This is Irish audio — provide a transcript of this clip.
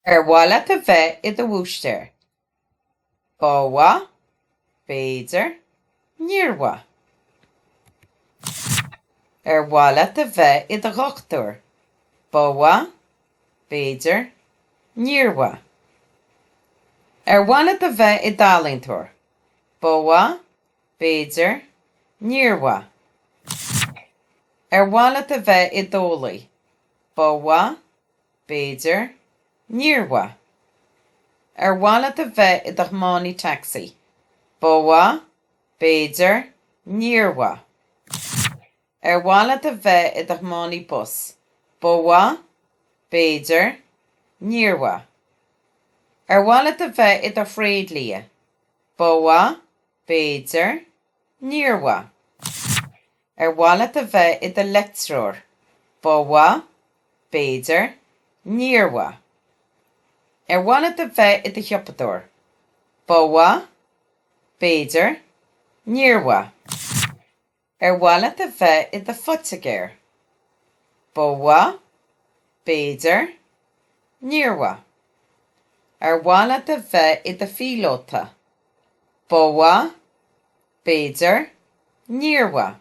Ar mhaith leat a bheith i do bhúistéir? Ba mhaith, b'fhéidir, níor mhaith. Ar mhaith leat a bheith i do dhochtúir? Ba mhaith, b'fhéidir, níor mhaith. Ar mhaith leat a bheith i d'ealaíontóir? Ba mhaith, b'fhéidir, níor mhaith. Ar mhaith leat a bheith i d'eolaí? Ba mhaith, B'fhéidir. Níor mhaith. Ar mhaith leat a bheith i do thiománaí tacsaí? Ba mhaith. B'fhéidir. Níor mhaith. Ar mhaith leat a bheith i do thiománaí bus? Ba mhaith. B'fhéidir. Níor mhaith. Ar mhaith leat a bheith i do thréidlia? Ba mhaith. B'fhéidir. Níor mhaith. Ar mhaith leat a bheith i do leictreoir? Ba mhaith. B'fhéidir. Níor mhaith. Ar mhaith leat a bheith i do shiopadóir? Ba mhaith. B'fhéidir. Níor mhaith. Ar mhaith leat a bheith i do phoitigéir? Ba mhaith. B'fhéidir. Níor mhaith. Ar mhaith leat a bheith i do phíolóta? Ba mhaith. B'fhéidir. Níor mhaith.